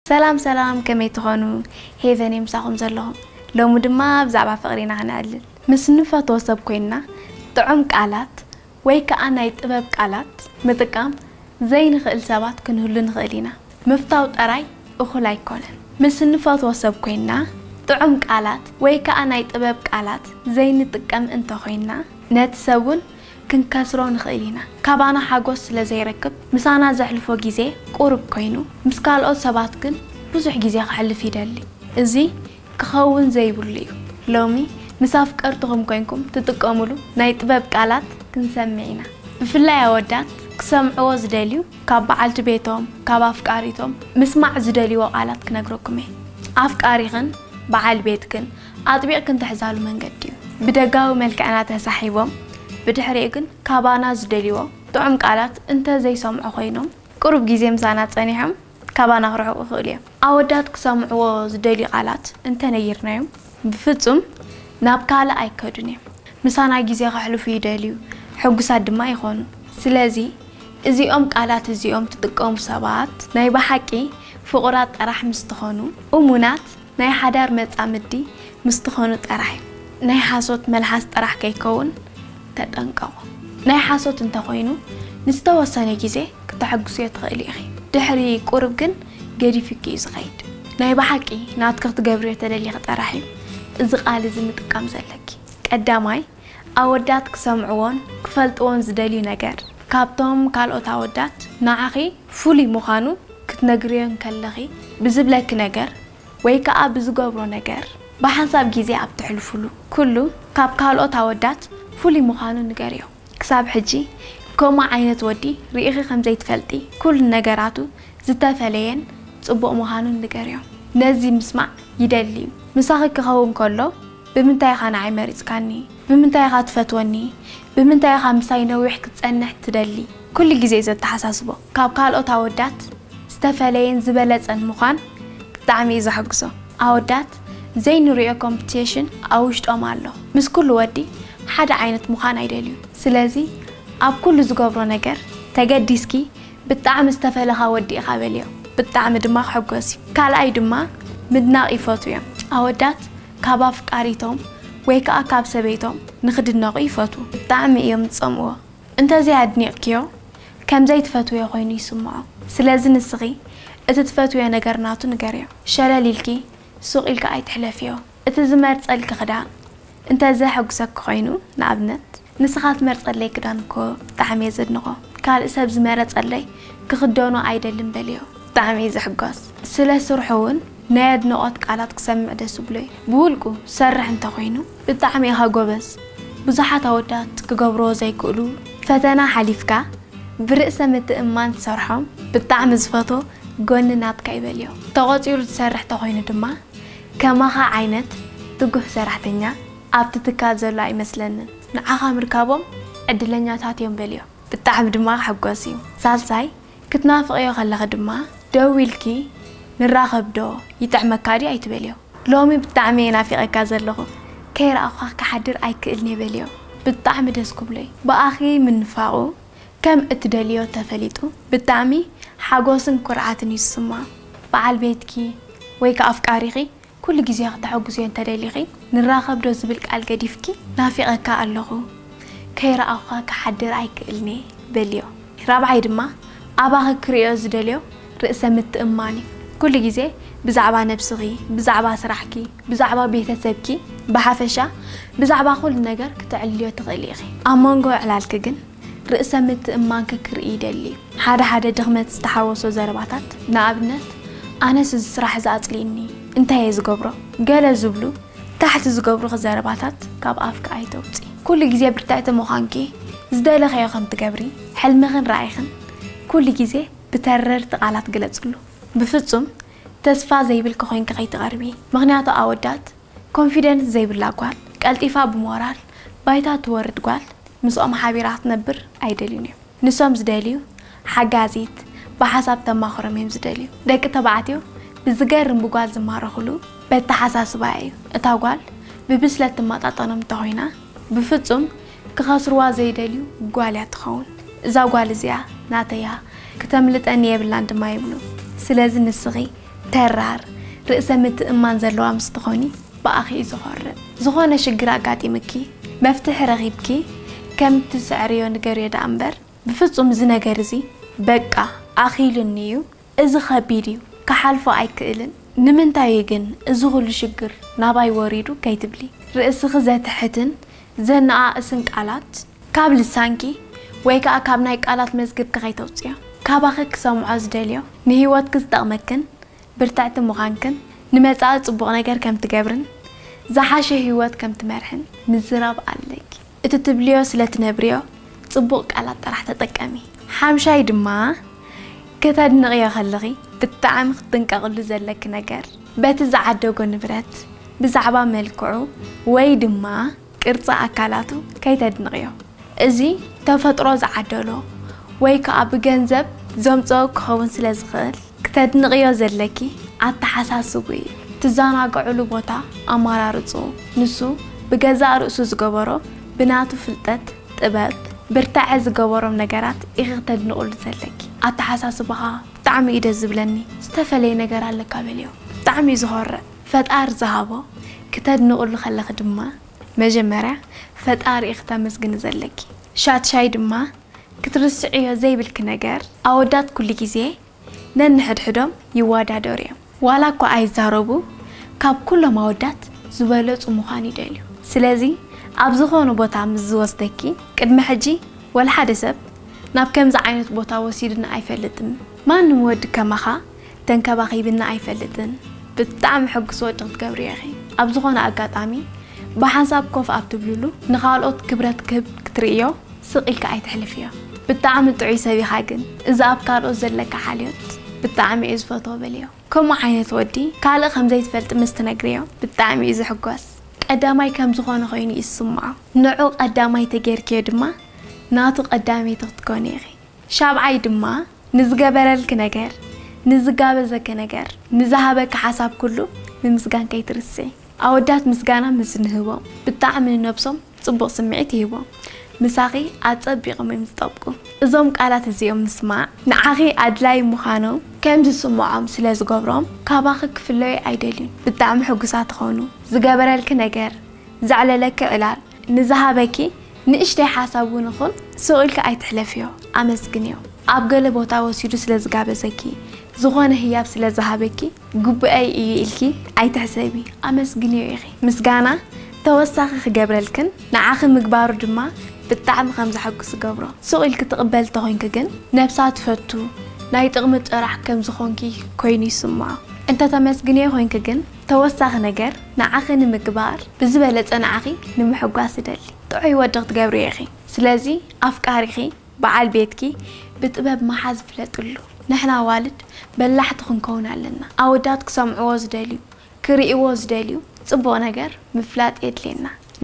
ሰላም ሰላም፣ ከመይ ትኾኑ? ሄቨን እየ ምሳኹም ዘለኹ። ሎሚ ድማ ብዛዕባ ፍቕሪ ኢና ክነዕልል። ምስ እንፈትዎ ሰብ ኮይንና ጥዑም ቃላት ወይ ከኣ ናይ ጥበብ ቃላት ምጥቃም ዘይንኽእል ሰባት ክንህሉ ንኽእል ኢና። ምፍታው ጥራይ እኹል ኣይኮነን። ምስ እንፈትዎ ሰብ ኮይንና ጥዑም ቃላት ወይ ከኣ ናይ ጥበብ ቃላት ዘይንጥቀም እንተኾይንና ነቲ ሰብ እውን ክንከስሮ ንኽእል ኢና። ካባና ሓጎስ ስለ ዘይረክብ ምሳና ዘሕልፎ ግዜ ቁሩብ ኮይኑ ምስ ካልኦት ሰባት ግን ብዙሕ ግዜ ከሕልፍ ይደሊ። እዚ ክኸውን ዘይብሉ እዩ። ሎሚ ምስ ኣፍቀርትኹም ኮይንኩም ትጥቀሙሉ ናይ ጥበብ ቃላት ክንሰምዕ ኢና። ብፍላይ ኣወዳት ክሰምዕዎ ዝደልዩ ካብ በዓልቲ ቤቶም፣ ካብ ኣፍቃሪቶም ምስማዕ ዝደልይዎ ቃላት ክነግረኩም እየ። ኣፍቃሪኽን በዓል ቤትክን ኣጥቢቕክን ትሕዛሉ መንገዲ እዩ። ብደጋዊ መልክዕና ተሳሒቦም ብድሕሪኡ ግን ካባና ዝደልይዎ ጥዑም ቃላት እንተ ዘይሰምዑ ኮይኖም ቁሩብ ግዜ ምሳና ጸኒሖም ካባና ክርሕቁ ይኽእሉ እዮም። ኣወዳት ክሰምዕዎ ዝደልዩ ቃላት እንተ ነጊርናዮም ብፍጹም ናብ ካልእ ኣይከዱን እዮም። ምሳና ግዜ ከሕልፉ ይደልዩ፣ ሕጉሳት ድማ ይኾኑ። ስለዚ እዚኦም ቃላት እዚኦም ትጥቀሙ ሰባት ናይ ብሓቂ ፍቑራት ጥራሕ ምስ ትኾኑ እሙናት ናይ ሓዳር መጻምዲ ምስ ትኾኑ ጥራሕ እዩ። ናይ ሓሶት መልሓስ ጥራሕ ከይከውን ተጠንቀቑ። ናይ ሓሶት እንተኾይኑ ንዝተወሰነ ግዜ ክተሐጉስዮ ትኽእሊ ኢኺ። ድሕሪ ቁሩብ ግን ገዲፉኪ እዩ ዝኸይድ። ናይ ብሓቂ ናትኪ ክትገብርዮ ተደሊኺ ጥራሕ እዩ እዚ ቃል እዚ ምጥቃም ዘለኪ። ቀዳማይ፣ ኣወዳት ክሰምዕዎን ክፈልጥዎን ዝደልዩ ነገር። ካብቶም ካልኦት ኣወዳት ንዓኺ ፍሉይ ምዃኑ ክትነግርዮ እንከለኺ ብዝብለኪ ነገር ወይ ከኣ ብዝገብሮ ነገር ብሓንሳብ ግዜ ኣብ ትሕልፉሉ ኩሉ ካብ ካልኦት ኣወዳት ፍሉይ ምዃኑ ንገርዮ። ክሳብ ሕጂ ከምኡ ዓይነት ወዲ ርኢኺ ከም ዘይትፈልጢ፣ ኩሉ ነገራቱ ዝተፈለየን ጽቡቕ ምዃኑን ንገርዮ። ነዚ ምስማዕ ይደሊ እዩ። ምሳኺ ክኸውን ከሎ ብምንታይ ኢኻ ንዓይ መሪጽካኒ? ብምንታይ ኢኻ ትፈትወኒ? ብምንታይ ኢኻ ምሳይ ነዊሕ ክትጸንሕ ትደሊ? ኩሉ ግዜ እዩ ዘተሓሳስቦ። ካብ ካልኦት ኣወዳት ዝተፈለየን ዝበለጸን ምዃን ብጣዕሚ እዩ ዘሐጉሶ። ኣወዳት ዘይንሪኦ ኮምፒቲሽን ኣብ ውሽጦም ኣሎ። ምስ ኩሉ ወዲ ሓደ ዓይነት ምዃን ኣይደልዩ። ስለዚ ኣብ ኩሉ ዝገብሮ ነገር ተገዲስኪ ብጣዕሚ ዝተፈለኻ ወዲ ኢኻ በልዮ። ብጣዕሚ ድማ ክሕጎስ እዩ። ካልኣይ ድማ ምድናቕ ይፈትዉ እዮም። ኣወዳት ካብ ኣፍቃሪቶም ወይ ከኣ ካብ ሰበይቶም ንኽድነቑ ይፈትዉ። ብጣዕሚ እዮም ዝጸምዎ። እንተዘይ ኣድኒቕክዮ ከም ዘይትፈትውዮ ኮይኑ ይስምዖ። ስለዚ ንስኺ እቲ ትፈትውዮ ነገር ናቱ ንገርዮ። ሸለል ኢልኪ ሱቕ ኢልኪ ኣይትሕለፍዮ። እቲ ዝመርጸልኪ ክዳን እንተ ዘሐጉሰኪ ኮይኑ፣ ንኣብነት ንስኻ ትመርጸለይ ክዳን እኮ ብጣዕሚ እየ ዘድንቖ። ካልእ ሰብ ዝመረጸለይ ክኽደኖ ኣይደልን በልዮ። ብጣዕሚ እየ ዝሕጎስ። ስለ ስርሑ እውን ናይ ኣድንቖት ቃላት ክሰምዕ ደስ ይብሎ እዩ። ብውልቁ ዝሰርሕ እንተኾይኑ ብጣዕሚ ኢኻ ጎበዝ። ብዙሓት ኣወዳት ክገብርዎ ዘይክእሉ ፈተና ሓሊፍካ ብርእሰ ምትእምማን ትሰርሖም ብጣዕሚ ዝፈትዎ ጎኒ ናትካ እዩ በልዮ። ተቖጺሩ ዝሰርሕ ተኾይኑ ድማ ከማኻ ዓይነት ትጉህ ሰራሕተኛ ኣብቲ ትካል ዘሎ ኣይመስለንን። ንዓኻ ምርካቦም ዕድለኛታት እዮም በልዮ። ብጣዕሚ ድማ ክሕጎስ እዩ። ሳልሳይ፣ ክትናፍቕዮ ከለኺ ድማ ደዊልኪ ንራኸብ ዶ ይጥዕመካ ድዩ ኣይትበልዮ። ሎሚ ብጣዕሚ እየ ናፊቐካ ዘለኹ፣ ከይረኣኹኻ ክሓድር ኣይክእልን እየ በልዮ። ብጣዕሚ ደስ ክብሎ እዩ ብኣኺ ምንፋቑ። ከም እትደልዮ ተፈሊጡ ብጣዕሚ ሓጎስን ኩርዓትን እዩ ዝስምዖ። በዓል ቤትኪ ወይ ከኣ ኣፍቃሪኺ ኩሉ ግዜ ክተሐጉስዮ እንተደሊኺ ንራኸብ ዶ ዝብል ቃል ገዲፍኪ ናፊቐካ ኣለኹ፣ ከይረኣኹኻ ክሓድር ኣይክእልን እየ በልዮ። ራብዓይ ድማ ኣባኺ ክርእዮ ዝደልዮ ርእሰ ምትእምማን እዩ። ኩሉ ግዜ ብዛዕባ ነብስኺ፣ ብዛዕባ ስራሕኪ፣ ብዛዕባ ቤተሰብኪ፣ ብሓፈሻ ብዛዕባ ኩሉ ነገር ክተዕልልዮ ትኽእሊ ኢኺ። ኣብ መንጎ ዕላልኪ ግን ርእሰ ምትእምማንኪ ክርኢ ይደሊ እዩ። ሓደ ሓደ ድኽመት ዝተሓወሶ ዘረባታት፣ ንኣብነት ኣነስ እዚ ስራሕ እዚ ኣጽሊእኒ፣ እንታይ እየ ዝገብሮ? ገለ ዝብሉ ታሕቲ ዝገብሩኺ ዘረባታት ካብ ኣፍኪ ኣይተውጽኢ። ኩሉ ግዜ ብርትዕቲ ምዃንኪ፣ ዝደለኽዮ ከም ትገብሪ፣ ሕልምኽን ራኢኽን ኩሉ ግዜ ብተረርቲ ቃላት ግለጽሉ። ብፍጹም ተስፋ ዘይብልኪ ኮይንኪ ከይትቐርቢ። ምኽንያቱ ኣወዳት ኮንፊደንስ ዘይብላ ጓል፣ ቀልጢፋ ብሞራል ባይታ ትወርድ ጓል ምስኦም ሓቢራ ክትነብር ኣይደልዩን እዮም። ንሶም ዝደልዩ ሓጋዚት፣ ብሓሳብ ተማኽሮም እዮም ዝደልዩ። ደቂ ተባዕትዮ ብዝገርም ብጓል ዝማረኹሉ በተሓሳስባ እዩ። እታ ጓል ብብስለት ትመጣጠኖም እንተኾይና ብፍጹም ክኸስርዋ ዘይደልዩ ጓል እያ ትኸውን። እዛ ጓል እዚኣ ናተይ እያ፣ ክተምልጠኒ የብላን ድማ ይብሉ። ስለዚ ንስኺ ተራር፣ ርእሰ ምትእምማን ዘለዋ ምስ ትኾኒ ብኣኺ እዩ ዝኾርዕ። ዝኾነ ሽግር ኣጋጢምኪ መፍትሒ ረኺብኪ ከም ትስዕርዮ ንገርዮ ደኣ እምበር ብፍጹም እዚ ነገር እዚ በቃ ኣኺሉኒ እዩ፣ እዚ ኸቢድ እዩ፣ ክሓልፎ ኣይክእልን፣ ንምንታይ እዩ ግን እዚ ኹሉ ሽግር ናባይ ወሪዱ ከይትብሊ። ርእስኺ ዘትሕትን ዘነኣእስን ቃላት ካብ ልሳንኪ ወይ ከኣ ካብ ናይ ቃላት መዝገብኪ ከይተውጽዮ። ካባኺ ክሰምዖ ዝደልዮ ንህይወትኪ ዝጠቕመክን ብርትዕቲ ምዃንክን ንመጻኢ ጽቡቕ ነገር ከም ትገብርን ዝሓሸ ህይወት ከም ትመርሕን ምዝራብ ኣለኪ። እቲ ትብልዮ ስለ ትነብርዮ ጽቡቕ ቃላት ጥራሕ ተጠቀሚ። ሓምሻይ ድማ ከተድንቕዮ ከለኺ ብጣዕሚ ክትጥንቀቕሉ ዘለኪ ነገር በቲ ዝዓደጎ ንብረት፣ ብዛዕባ መልክዑ ወይ ድማ ቅርጺ ኣካላቱ ከይተድንቕዮ። እዚ ተፈጥሮ ዝዓደሎ ወይ ከኣ ብገንዘብ ዘምጽኦ ክኸውን ስለ ዝኽእል፣ ክተድንቕዮ ዘለኪ ኣተሓሳስቡ እዩ። ትዘናግዕሉ ቦታ ኣመራርጽኡ። ንሱ ብገዛእ ርእሱ ዝገበሮ፣ ብናቱ ፍልጠት፣ ጥበብ፣ ብርታዐ ዝገበሮም ነገራት ኢኺ ክተድንቕሉ ዘለኪ። ኣተሓሳስባኻ ብጣዕሚ እዩ ደስ ዝብለኒ። ዝተፈለየ ነገር ኣለካ በልዮ። ብጣዕሚ እዩ ዝኾርዕ። ፈጣሪ ዝሃቦ ክተድንቕሉ ከለኺ ድማ መጀመርያ ፈጣሪ ኢኺ ክተመስግኒ ዘለኪ። ሻድሻይ ድማ ክትርስዕዮ ዘይብልኪ ነገር፣ ኣወዳት ኩሉ ግዜ ነንሕድሕዶም ይወዳደሩ እዮም። ዋላ እኳ ኣይዛረቡ፣ ካብ ኩሎም ኣወዳት ዝበለጹ ምዃን ይደልዩ። ስለዚ ኣብ ዝኾነ ቦታ ምስ ዝወስደኪ፣ ቅድሚ ሕጂ ወላ ሓደ ሰብ ናብ ከምዚ ዓይነት ቦታ ወሲዱኒ ኣይፈልጥን። ማንም ወዲ ከማኻ ተንከባኺብኒ ኣይፈልጥን። ብጣዕሚ ሕጉስ ወዲ ክትገብርዮ ኢኺ። ኣብ ዝኾነ ኣጋጣሚ ብሓንሳብ ኮፍ ኣብ ትብልሉ ንኻልኦት ክብረት ክህብ ክትርእዮ ስቕ ኢልካ ኣይተሕልፍዮ። ብጣዕሚ ጥዑይ ሰብ ኢኻ፣ ግን እዚ ኣብ ካልኦት ዘለካ ሓልዮት ብጣዕሚ እየ ዝፈትዎ በልዮ። ከምኡ ዓይነት ወዲ ካልእ ከም ዘይትፈልጢ ምስ ትነግርዮ ብጣዕሚ እዩ ዝሕጎስ። ቀዳማይ ከም ዝኾነ ኮይኑ እዩ ዝስምዖ። ንዑ ቀዳማይ ተጌርክዮ ድማ ናቱ ቀዳመይቲ ክትኮኒ ኢኺ። ሻብዓይ ድማ ንዝገበረልኪ ነገር፣ ንዝጋበዘኪ ነገር፣ ንዝሃበኪ ሓሳብ ኩሉ ምምስጋን ከይትርስዒ። ኣወዳት ምስጋና ምስ ንህቦም ብጣዕሚ ንነብሶም ጽቡቕ ስምዒት ይህቦም። ምሳኺ ኣጸቢቖም እዮም ዝጠብቁ። እዞም ቃላት እዚኦም ምስማዕ ንዓኺ ኣድላዪ ምዃኖም ከም ዝስምዖም ስለ ዝገብሮም ካባኺ ክፍለዩ ኣይደልዩን። ብጣዕሚ ሕጉሳት ትኾኑ። ዝገበረልኪ ነገር፣ ዘዕለለኪ ዕላል፣ ንዝሃበኪ ንእሽተይ ሓሳብ እውን ይኹን ስቕ ኢልኪ ኣይትሕለፍዮ፣ ኣመስግንዮ። ኣብ ገለ ቦታ ወሲዱ ስለ ዝጋበዘኪ፣ ዝኾነ ህያብ ስለ ዝሃበኪ ግቡኣይ እዩ ኢልኪ ኣይትሕሰቢ፣ ኣመስግንዮ ኢኺ። ምስጋና ተወሳኺ ክገብረልክን ንዓኺ ምግባሩ ድማ ብጣዕሚ ከም ዘሐጉስ ይገብሮ። ስቕ ኢልኪ ትቕበል ተኾይንኪ ግን ነብሳ ትፈቱ ናይ ጥቕሚ ጥራሕ ከም ዝኾንኪ ኮይኑ ይስምዖ። እንተተመስግንዮ ኮይንኪ ግን ተወሳኺ ነገር ንዓኺ ንምግባር ብዝበለጸ ንዓኺ ንምሕጓስ ይደሊ። ጥዑይ ወዲ ክትገብርዮ ኢኺ። ስለዚ ኣፍቃሪኺ፣ በዓል ቤትኪ ብጥበብ ምሓዝ ፍለጥሉ። ንሕና ኣዋልድ በላሕቲ ክንከውን ኣለና። ኣወዳት ክሰምዕዎ ዝደልዩ፣ ክርእይዎ ዝደልዩ ጽቡቕ ነገር ምፍላጥ የድልየና።